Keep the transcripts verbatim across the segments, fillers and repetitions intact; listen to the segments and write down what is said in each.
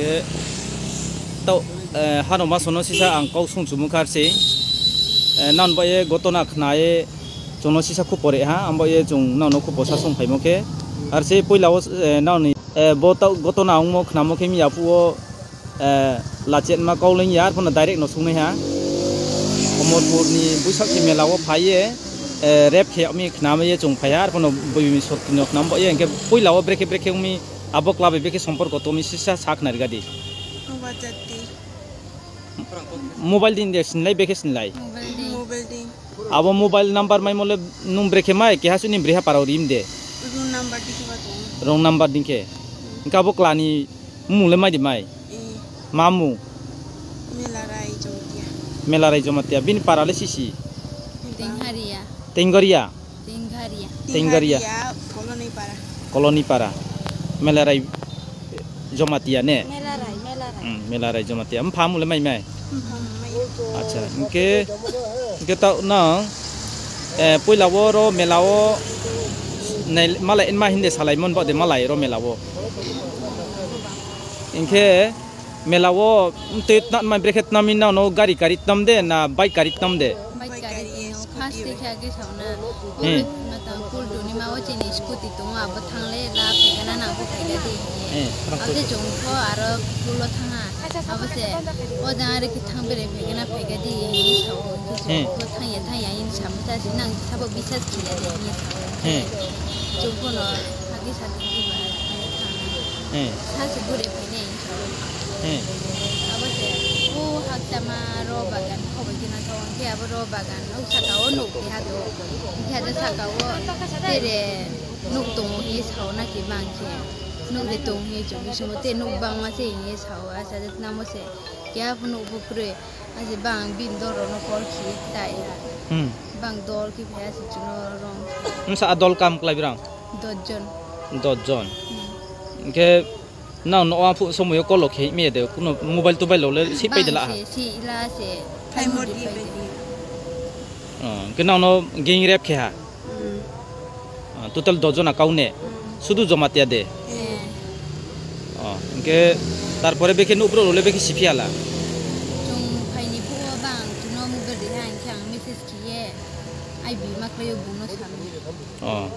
Eh, tau, eh, hano masono sisa ang kau sung chumung kar se. Eh, nan ba ye gotona khna ye chungno sisa khu pore ha, ang ba ye chung nano khu posa sung phaimo khe. Ar se puila o, eh, nani, eh, bo tau gotona ongmo khnamo khe mi apu o, eh, lachet ma kau leng yar, phano direct no sung nai ha. Omorpur ni buisak khe mela o phai ye, eh, rep khe mi khnama ye chung phai ha, ar phano bui mi sot no khnam ba ye, hingkhe puila o brekhe brekhe ong mi abo kla bai brekhe somporko to mi sisa sak nai rega di. Mobile din de sinlai beke sinlai. Mobile din. Mobile din. Abo mobile number mai mole nung brekhe mai keha suni breha parau rim de. Wrong number din ke ba tong. Wrong number din ke. Engka abo klani mung le mai di mai. Eh. Mamu. Melarai Jamatia. Melarai Jamatia. Bini para le sisi. Tengharia. Tenggoria. Tenggaria. Tenggaria. Tenggaria, Koloni Para. Koloni Para. Melarai Jamatia ne? Melarai, Melarai. Hmm, Melarai Jamatia. Mpha mule mai mai? Mpha mai. Acha, hingke, hingke tau nang, eh, puila o ro mela o nai, malai inma hinde salai mon bade malai ro mela o. Hingke, Mela o twi tna-, mai brekhe tnam in nano gari kari tnam de na bike kari tnam de? Bike kari tnam, first twi khe age sauna. Hmm. Mata pul duni ma o chini scooty tongo, abo thangle la phaikhe na nang bo phaikha de. Hmm. Abo se chwng pho aro pul o thangha. Abo se o jang are khe thang bere phaikhe na phaikha de hinwi sao. Hmm. Chwng pho thangya thangya hinwi samsa se nang sabo bisas khiya de hinwi sao. Hmm. Chwng pho no hagi sati khiba hinwi thangha. Hmm. Sa se bure phainai. Hmm. Abo se, o hakchama ro bagan, khobai gina thong khe abo ro bagan, o saka o nuk keha do, keha do saka o tere nuk tongo hinwi sao na ki bang khe, nuk de tongo hinwi chong khe, sumo te nuk bangma se hinwi sao, asa de namo se, keha phano bo kwrwi, ase bang bin doro no kol khi ta ya. Hmm. Bang dol ki phai ase chino rong. Wngsa a dol kam kwlai birang? Dot jon. Dot jon. Hmm. Hingkhe Nang no aphu somoyo kolo khe mede kuno mobile tobile lo le si pai de la ha. Bang se, si ila se. Time modi pai de. Oh, ke nang no gang rape khe ha. Hmm. Ah, total dojona kaune. Hmm. Sudu Jamatia de. Eh. Oh, ke tarpore beke no upro lo le beke siphiala. Chung phaini phuo bang, chuno mobile de ha, hingkhe ang message khiye. Ai bi maklayo buno sami. Oh.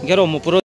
Gero mo puro